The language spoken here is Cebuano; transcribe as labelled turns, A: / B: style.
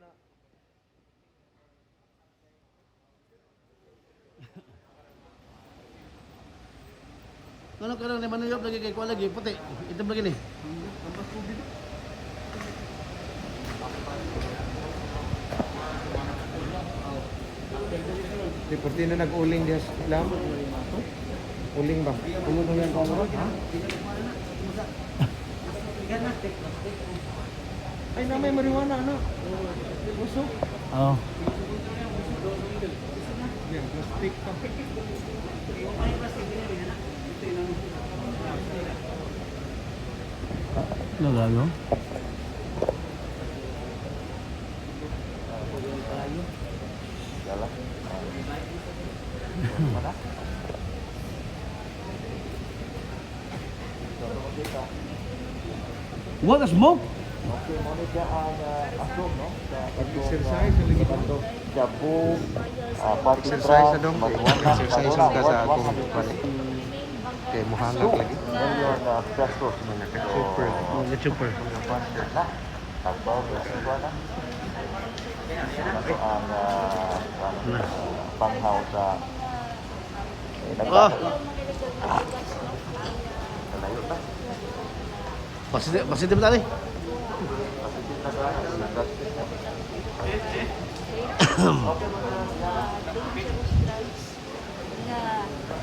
A: na.
B: Ano ka lang ni Manuyop lagi kay kuha lagi puti. Itom lagi ni.
A: Di porti na nag-uling diha sa ilam. Uling ba? Uling ba yung camera? Ha? Ay, na may marijuana na. Uso?
B: Oo.
A: Yan, plastic pa.
B: Ano gano'n? What a smoke?
C: Okay, mo ni siya ang asom, no? Sa
A: Exercise, sa lagi
C: Katong Shabu, party
A: Exercise
C: drugs,
A: na dong, eh.
C: marijuana,
A: Exercise
C: kanuna,
A: ka sa akong
C: 152
A: kay muhangak lagi.
C: million pesos.
A: Naka-super.
B: Mga super.
C: Na, tagbaw sa na. Ano ang panghaw sa
B: Ah.
C: Layo ta.
B: Positive, positive na ni.
C: Positive na ba? Plastic na.
D: Dangerous drugs nga.